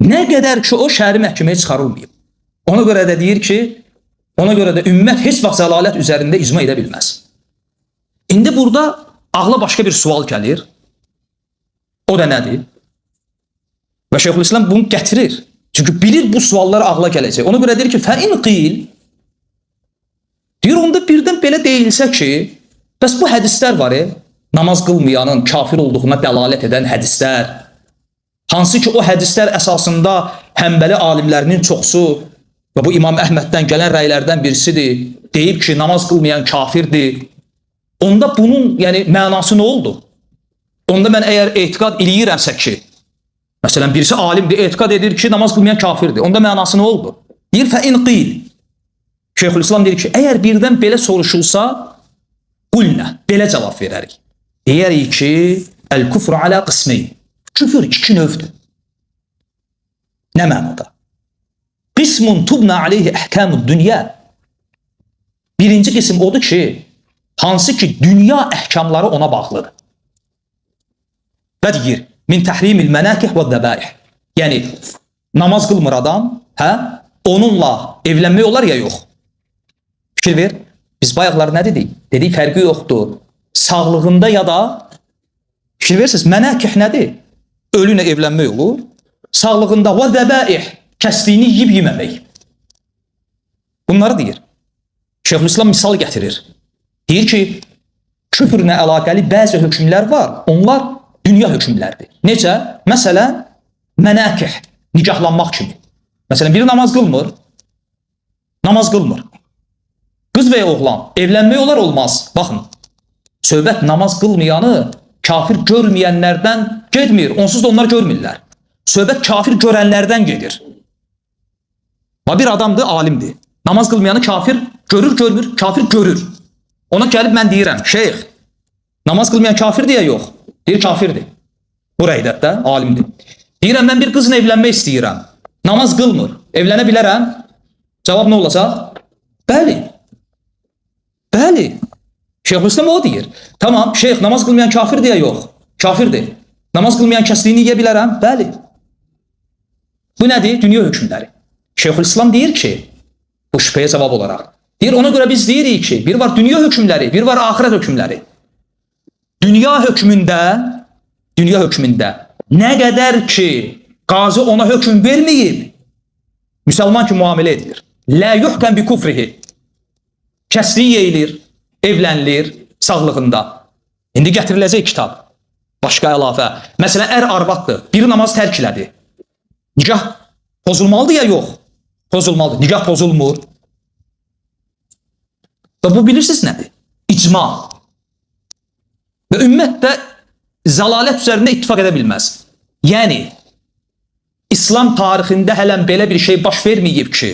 Nə qədər ki o şəri məhkəməyə çıxarılmayıb. Ona görə də deyir ki, ona görə də ümmət heç vaxt zəlalət üzərində icma edə bilməz. İndi burada ağla başqa bir sual gəlir. O da nədir? Və Şeyxülislam bunu gətirir. Çünki bilir bu suallar ağla gələcək. Ona görə deyir ki, fəin qil. Deyir, onda birdən belə deyilsə ki, bəs bu hədislər var, namaz qılmayanın kafir olduğuna dəlalət edən hədislər. Hansı ki, o hədislər əsasında Həmbəli alimlərinin çoxsu və bu İmam Əhməddən gələn rəylərdən birisidir. Deyib ki, namaz qılmayan kafirdir. Onda bunun yəni mənası nə oldu? Onda mən əgər etiqad eləyirəmsə ki, məsələn, birisi alimdir, etiqad edir ki, namaz qılmayan kafirdir. Onda mənası nə oldu? Deyir, fəin qil. Şeyxülislam deyir ki, əgər birdən belə soruşulsa, qulnə, belə cavab verərik. Deyərik ki, əl-küfru alə qismeyn. Küfür iki növdür. Nə mənada? Qismun tubna aleyhi əhkamud dünya. Birinci qism odur ki, hansı ki, dünya əhkamları ona bağlıdır. Və deyir, min təhrimil mənakih və zəbaih. Yəni, namaz qılmır adam, onunla evlənmək olar ya yox? Fikir ver, biz bayaqlar nə dedik? Dedik, fərqi yoxdur. Sağlığında ya da, fikir verirsiniz, mənakih nədir? Ölünlə evlənmək olur. Sağlığında və zəbaih, kəsdiyini yiyib yeməmək. Bunları deyir. Şeyxülislam misal gətirir. Deyir ki, küfrlə əlaqəli bəzi hökmlər var. Onlar dünya hökmləridir. Necə? Məsələn, mənakih, nikahlanmaq kimi. Məsələn, biri namaz qılmır. Namaz qılmır. Qız və ya oğlan evlənmək olar olmaz. Baxın, söhbət namaz qılmayanı kafir görməyənlərdən getmir. Onsuz da onlar görmürlər. Söhbət kafir görənlərdən gedir. Bir adamdır, alimdir. Namaz qılmayanı kafir Görür, görmür? Kafir görür. Ona gəlib mən deyirəm, şeyx, namaz qılmayan kafir deyə yox. Deyir kafirdir. Bu rəydədə də alimdir. Deyirəm mən bir qızla evlənmək istəyirəm. Namaz qılmır. Evlənə bilərəm? Cavab nə olacaq? Bəli. Bəli. Şeyxülislam o deyir. Tamam, şeyx namaz qılmayan kafir deyə yox. Kafirdir. Namaz qılmayan kəsliyini yeyə bilərəm? Bəli. Bu nədir? Dünya hökmləri. Şeyxülislam deyir ki, bu şübhəyə cavab olaraq. Deyir, ona görə biz deyirik ki, bir var dünya hökmləri, bir var axirət hökmləri. Dünya hökmündə nə qədər ki, qazı ona hökm verməyib, müsəlman ki müamilə edilir. Lə yuhkəm bi kufrihi. Kəsliyi yeyilir, evlənilir sağlığında. İndi gətiriləcək kitab. Başqa əlavə. Məsələn, ər arvaddır. Biri namaz tərk elədi. Nikah pozulmalıdır ya yox? Pozulmalıdır. Nikah pozulmur. Və bu bilirsiniz nədir? İcma. Və ümmət də zəlalət üzərində ittifaq edə bilməz. Yəni, İslam tarixində hələn belə bir şey baş verməyib ki,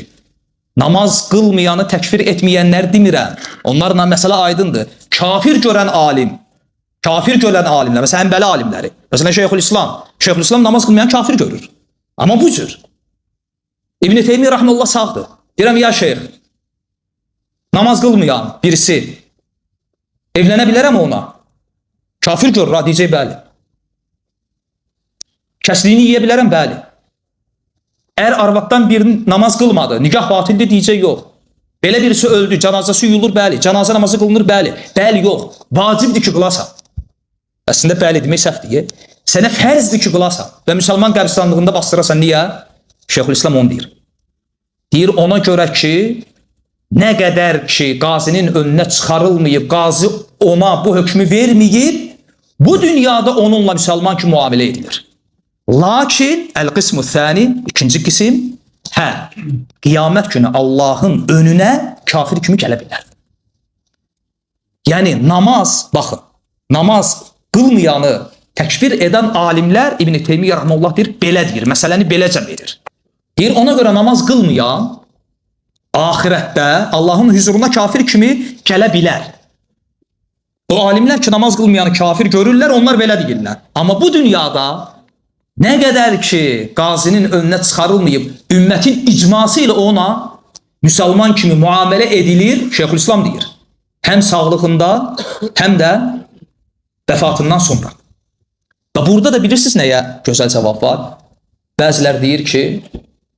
namaz qılmayanı təkfir etməyənlər demirəm. Onlarla məsələ aydındır. Kafir görən alim, kafir görən alimlər, məsələn, Həmbəli alimləri, məsələn, Şeyxülislam. Şeyxülislam namaz qılmayan kafir görür. Amma bu cür. İbn-i Teymiyyə rəhməllah sağdır. Deyirəm, ya şeyx, namaz qılmayan birisi evlənə bilərəm ona? Kafir görür, ha, deyəcək, bəli. Kəsliyini yeyə bilərəm, bəli. Ər arvaddan birini namaz qılmadı, nikah batildir, deyəcək, yox. Belə birisi öldü, cənazəsi yuyulur, bəli. Cənazə namazı qılınır, bəli. Bəli, yox. Vacibdir ki, qılasan. Əslində, bəli demək səhvdir. Sənə fərzdir ki, qılasan. Və müsəlman qəbristanlığında bastırasan, niyə? Şeyxülislam onu deyir. Deyir, ona görə ki, nə qədər ki, qazinin önünə çıxarılmayıb, qazı ona bu hökmü verməyib, bu dünyada onunla müsəlman ki, müamilə edilir. Lakin, əl-qismu thani, ikinci qisim, hə, qiyamət günü Allahın önünə kafir kimi gələ bilər. Yəni, namaz, baxın, namaz qılmayanı təkfir edən alimlər İbn-i Teymiyyə rəhməllah deyir, belə deyir, məsələni beləcə verir. Deyir, ona görə namaz qılmayan axirətdə Allahın hüzuruna kafir kimi gələ bilər. O alimlər ki, namaz qılmayanı kafir görürlər, onlar belə deyirlər. Amma bu dünyada nə qədər ki, qazinin önünə çıxarılmayıb, ümmətin icması ilə ona müsəlman kimi müamilə edilir, Şeyxülislam deyir. Həm sağlığında, həm də vəfatından sonra. Və burada da bilirsiniz nəyə gözəl cavab var? Bəzilər deyir ki,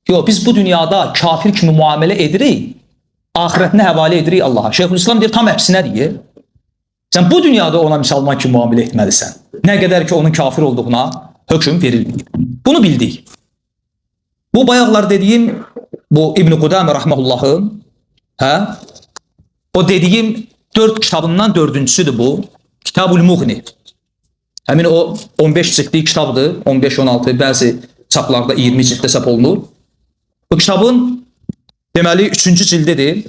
yox, biz bu dünyada kafir kimi müamilə edirik, axirətinə həvalə edirik Allaha. Şeyxülislam deyir, tam əksinə deyir. Sən bu dünyada ona müsəlman kimi müamilə etməlisən. Nə qədər ki, onun kafir olduğuna hökm verilməyib. Bunu bildik. Bu bayaqlar dediyim, bu İbn-i Qudamə rəhməhullahın, hə, o dediyim 4 kitabından 4-cüsüdür bu. Kitab-ül Muğni. Həmin o 15 cildlik kitabdır. 15-16, bəzi çaplarda 20 cilddə çap olunur. Bu kitabın deməli 3-cü cildidir.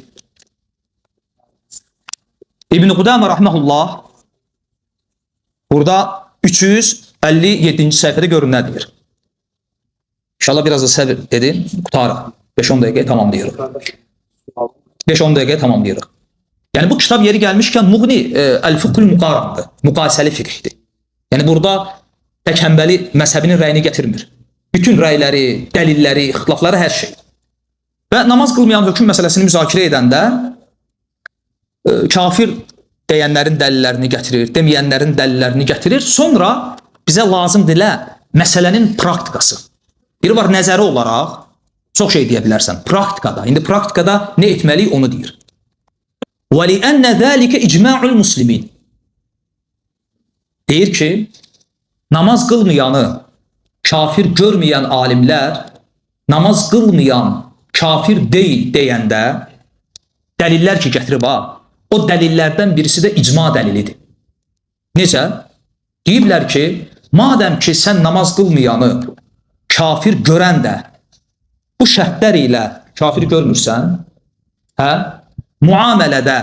İbn-i Qudamə rəhməhullah burada 357-ci səhifədə görün nə deyir. İnşallah biraz da səbir edin, qutarıq. 5-10 dəqiqəyə tamamlayırıq. 5-10 dəqiqəyə tamamlayırıq. Yəni bu kitab yeri gəlmişkən Muğni Əl-Fiqhül Muqarandır. Müqayisəli fiqhdir. Yəni burada tək Həmbəli məzhəbinin rəyini gətirmir. Bütün rəyləri, dəlilləri, ixtilafları, hər şey. Və namaz qılmayan hökm məsələsini müzakirə edəndə kafir deyənlərin dəlillərini gətirir, deməyənlərin dəlillərini gətirir. Sonra bizə lazımdır məsələnin praktikası. Biri var nəzəri olaraq çox şey deyə bilərsən. Praktikada. İndi praktikada nə etməliyik onu deyir. وَلِأَنَّ ذَٰلِكَ اِجْمَاعُ الْمُسْلِمِينَ. Deyir ki, namaz qılmayanı kafir görməyən alimlər namaz qılmayan kafir deyil deyəndə dəlillər ki gətirib ha, o dəlillərdən birisi də icma dəlilidir. Necə? Deyiblər ki, madəm ki sən namaz qılmayanı kafir görən də bu şərtlər ilə kafir görmürsən, hə? Müamilədə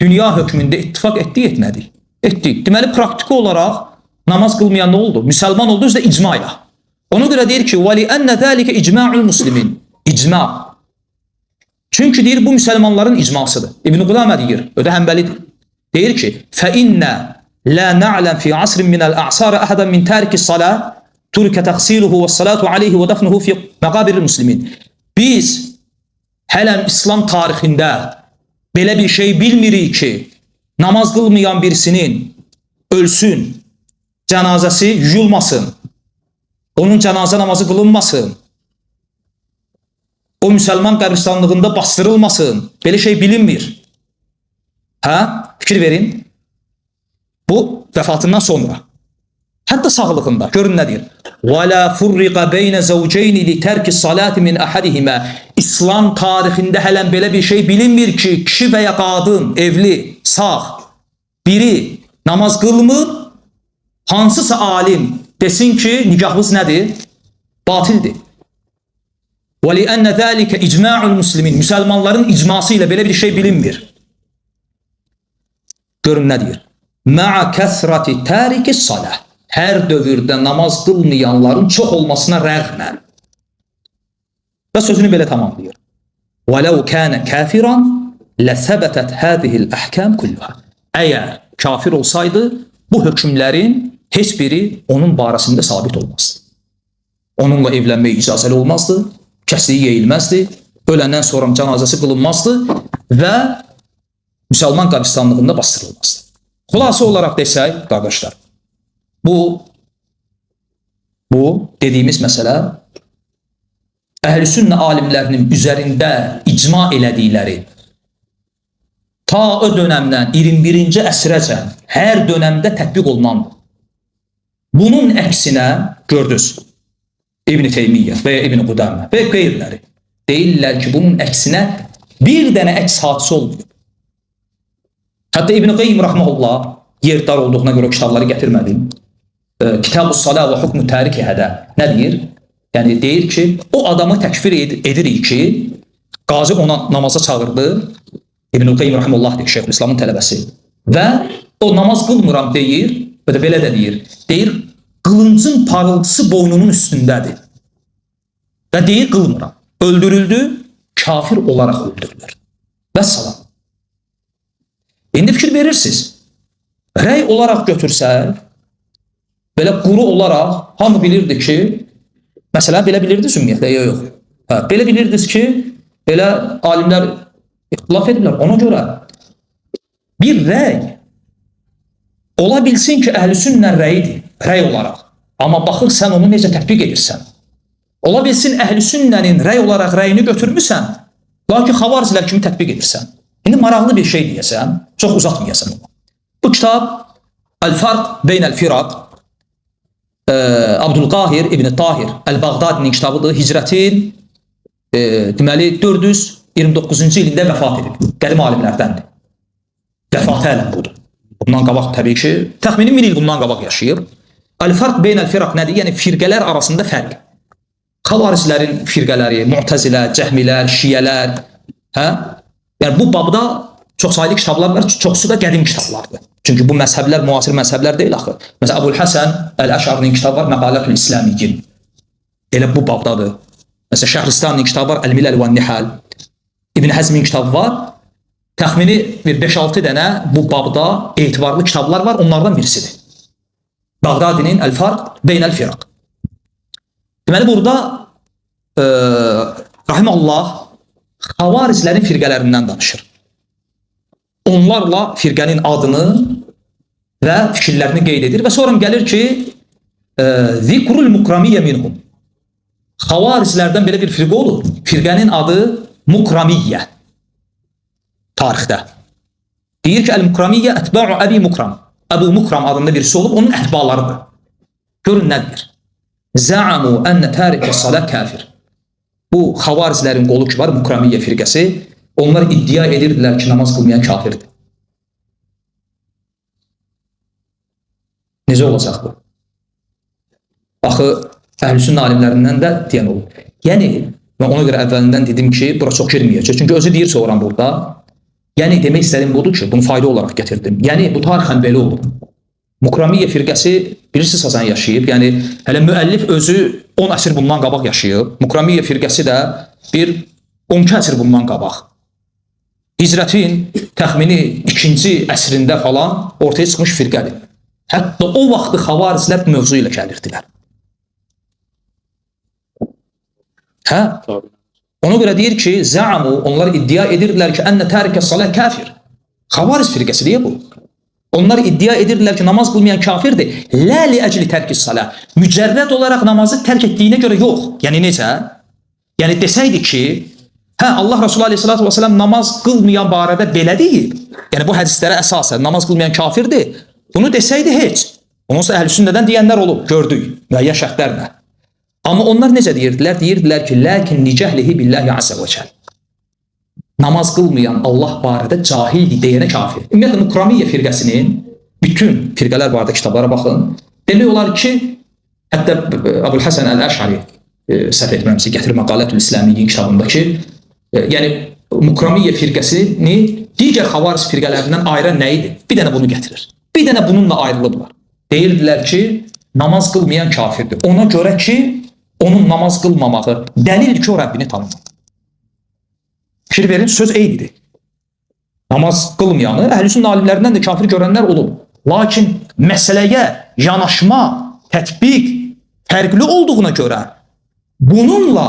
dünya hökmündə ittifaq etdik, etmədik? Etdik. Deməli, praktiki olaraq namaz qılmayan nə oldu? Müsəlman oldu, özü də icma ilə. Ona görə deyir ki, وَلِأَنَّ ذَٰلِكَ اِجْمَاعُ الْمُسْلِمِينَ. İcma. Çünki deyir, bu müsəlmanların icmasıdır. İbn-i Qudamə deyir, o da Həmbəlidir. Deyir ki, فَإِنَّ لَا نَعْلَمْ فِي عَصْرٍ مِنَ الْأَعْصَارِ أَحَدًا مِنْ تَارِكِ الصَّلَاةِ تُرِكَ تَغْسِيلُهُ وَالصَّلَاةُ عَلَيْهِ وَدَفْنُهُ فِي مَقَابِرِ الْمُسْلِمِينَ. Biz hələm İslam tarixində belə bir şey bilmirik ki, namaz qılmayan birisinin ölsün, cənazəsi yuyulmasın, onun cənazə namazı qılınmasın, o müsəlman qəbristanlığında bastırılmasın. Belə şey bilinmir. Hə? Fikir verin. Bu vəfatından sonra. Hətta sağlığında. Görün nə deyir. وَلَا فُرِّقَ بَيْنَ زَوْجَيْنِ لِتَرْكِ الصَّلَاةِ مِنْ أَحَدِهِمَا. İslam tarixində hələn belə bir şey bilinmir ki, kişi və ya qadın, evli, sağ, biri namaz qılmır, hansısa alim desin ki, nikahınız nədir? Batildir. وَلِأَنَّ ذَٰلِكَ اِجْمَاعُ الْمُسْلِمِينَ. Müsəlmanların icması ilə belə bir şey bilinmir. Görün nə deyir? مَعَ كَثْرَةِ تَارِكِ الصَّلَاةِ. Hər dövrdə namaz qılmayanların çox olmasına rəğmən. Və sözünü belə tamamlayır. وَلَوْ كَانَ كَافِرًا لَثَبَتَتْ هَذِهِ الْأَحْكَامِ كُلُّهَا. Əgər kafir olsaydı, bu hökmlərin heç biri onun barəsində sabit olmazdı. Onunla evlənmək icazəli olmazdı, kəsliyi yeyilməzdi, öləndən sonra cənazəsi qılınmazdı və müsəlman qəbristanlığında bastırılmazdı. Xülasə olaraq desək, qardaşlar, bu dediyimiz məsələ əhl-i sünnə alimlərinin üzərində icma elədikləri ta o dönəmdən 21-ci əsrəcən hər dönəmdə tətbiq olunandır. Bunun əksinə gördünüz, İbn-i Teymiyyə və ya İbn-i Qudamə və qeyriləri deyirlər ki, bunun əksinə bir dənə əks hadisə olmuyor. Hətta İbn-i Qeyyim rahmehullah yer dar olduğuna görə kitabları gətirmədim. Kitab-ı Salah və Hukm-u Tarikihədə nə deyir? Yəni deyir ki, o adamı təkfir edirik ki, qazi ona namaza çağırdı. İbn-i Qeyyim rahmehullah deyir, Şeyxülislamın tələbəsi. Və o namaz qılmıram deyir, və də belə də deyir. Deyir, qılıncın parıltısı boynunun üstündədir. Və deyir, qılmıram. Öldürüldü, kafir olaraq öldürülür. Vəssalam. İndi fikir verirsiniz. Rəy olaraq götürsək, belə quru olaraq hamı bilirdi ki, məsələn, belə bilirdiniz ümumiyyətlə, yox. Hə, belə bilirdiniz ki, belə alimlər ixtilaf edirlər. Ona görə bir rəy ola bilsin ki, əhl-i sünnə rəyidir, rəy olaraq. Amma baxır sən onu necə tətbiq edirsən. Ola bilsin əhl-i sünnənin rəy olaraq rəyini götürmüsən, lakin xavaricilər kimi tətbiq edirsən. İndi maraqlı bir şey deyəsən, çox uzatmayasan onu. Bu kitab Əl-Farq Beynəl-Firaq Abdülqahir İbn-i Tahir Əl-Bağdadinin kitabıdır. Hicrətin deməli 429-cu ilində vəfat edib. Qədim alimlərdəndir. Vəfatı ələm budur. Bundan qabaq təbii ki, təxmini 1000 il bundan qabaq yaşayıb. Əl-Farq Beynəl-Firaq nədir? Yəni firqələr arasında fərq. Xavariclərin firqələri, Mu'təzilə, Cəhmilər, Şiyələr, hə? Yəni bu babda çoxsaylı kitablar var, çoxsu da qədim kitablardır. Çünki bu məzhəblər müasir məzhəblər deyil axı. Məsələn, Əbul Həsən Əl-Əş'arinin kitabı var, Məqalətül İslamiyyin. Elə bu babdadır. Məsələn, Şəhristani'nin kitabı var, Əl-Miləl və Nihal. İbn Həzmin kitabı var. Təxmini bir 5-6 dənə bu babda etibarlı kitablar var, onlardan birisidir. Bağdadinin Əl-Farq Beynəl-Firaq. Deməli, burada rahiməhullah xavariclərin firqələrindən danışır. Onlarla firqənin adını və fikirlərini qeyd edir və sonra gəlir ki, Zikrul Mukramiyyə minhum. Xavariclərdən belə bir firqə olur. Firqənin adı Mukramiyyə tarixdə. Deyir ki, Əl-Mukramiyyə ətba'u Əbi Mukram. Əbu Mukram adında birisi olub, onun ətbalarıdır. Görün nə deyir? Zəamu ənə tərikə salə kafir. Bu xavariclərin qolu ki var, Mukramiyyə firqəsi, onlar iddia edirdilər ki, namaz qılmayan kafirdir. Necə olacaq bu? Axı, əhl-i sünnə alimlərindən də deyən olur. Yəni, mən ona görə əvvəlindən dedim ki, bura çox girməyəcək. Çünki özü deyir sonra burada. Yəni, demək istədiyim budur ki, bunu fayda olaraq gətirdim. Yəni, bu tarixən belə olub. Mukramiyyə firqəsi, bilirsiniz, hasan yaşayıb. Yəni, hələ müəllif özü 10 əsr bundan qabaq yaşayıb. Mukramiyyə firqəsi də bir 12 əsr bundan qabaq. Hicrətin təxmini 2-ci əsrində falan ortaya çıxmış firqədir. Hətta o vaxtı xavariclər bu mövzu ilə gəlirdilər. Hə? Ona görə deyir ki, zəamu, onlar iddia edirdilər ki, ənə tərikə salah kafir. Xavaric firqəsi deyə bu. Onlar iddia edirdilər ki, namaz qılmayan kafirdir. Lə li əcli tərki salah. Mücərrəd olaraq namazı tərk etdiyinə görə yox. Yəni necə? Yəni desəydi ki, hə Allah Resulü Aleyhisselatü Vesselam namaz qılmayan barədə belə deyib. Yəni bu hədislərə əsasən namaz qılmayan kafirdir. Bunu desəydi heç. Onunsa əhl-i sünnədən deyənlər olub, gördük müəyyən şərtlərlə. Amma onlar necə deyirdilər? Deyirdilər ki, lakin nicəhlihi billahi azə və cəl. Namaz qılmayan Allah barədə cahildir deyənə kafir. Ümumiyyətlə Mukramiyyə firqəsinin bütün firqələr barədə kitablara baxın. Demək olar ki, hətta Əbul Həsən Əl-Əş'ari səhv etmirəmsə gətirir Məqalətül İslamiyyin kitabındakı, yəni Mukramiyyə firqəsini digər xavaric firqələrindən ayıran nə idi? Bir dənə bunu gətirir. Bir dənə bununla ayrılıblar. Deyirdilər ki, namaz qılmayan kafirdir. Ona görə ki, onun namaz qılmamağı dəlildir ki, o Rəbbini tanımır. Fikir verin, söz eynidir. Namaz qılmayanı əhl-i sünnə alimlərindən də kafir görənlər olub. Lakin məsələyə yanaşma, tətbiq fərqli olduğuna görə bununla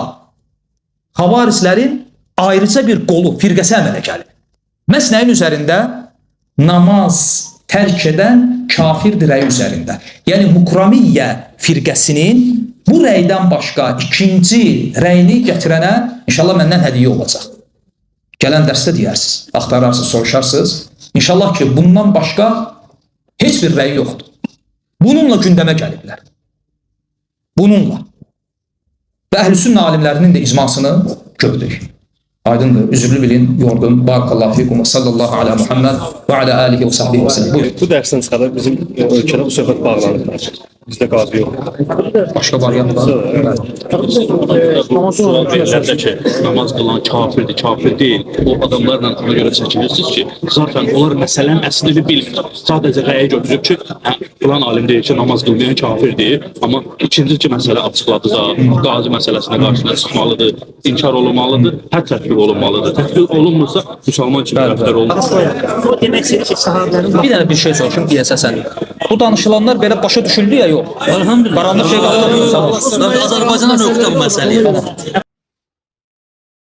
xavariclərin ayrıca bir qolu, firqəsi əmələ gəlib. Məhz nəyin üzərində? Namaz tərk edən kafirdir rəyi üzərində. Yəni Mukramiyyə firqəsinin bu rəydən başqa ikinci rəyini gətirənə inşallah məndən hədiyyə olacaq. Gələn dərsdə deyərsiniz, axtararsınız, soruşarsınız. İnşallah ki, bundan başqa heç bir rəyi yoxdur. Bununla gündəmə gəliblər. Bununla. Və əhl-i sünnə alimlərinin də icmasını gördük. Aydındır, üzürlü bilin, yordum. Barakallahu fikum və sallallahu ala Muhammed və ala alihi və sahbihi və səlləm. Buyurun. Bu dərsdən çıxaraq bizim ölkədə bu söhbət bağlanır. Bizdə qazi yox. Başqa variant var. Bu sual verirlər ki, namaz qılan kafirdir, kafir deyil. O adamlarla ona görə çəkilirsiniz ki, zaten onlar məsələnin əslini bilmir. Sadəcə rəyə götürüb ki, hə, filan alim deyir ki, namaz qılmayan kafirdir. Amma ikinci ki, məsələ açıqladı da, qazi məsələsinə qarşısına çıxmalıdır, inkar olunmalıdır, hər tətbiq olunmalıdır. Tətbiq olunmursa, müsəlman kimi rəftar olunmur. O demək istəyir ki, sahabələrin Bir dənə bir şey soruşum, deyəsə sən. Bu danışılanlar belə başa düşüldü ya yox? Elhamdülillah. Qaranlıq şey qaldı. Azərbaycana nöqtə bu məsələyə.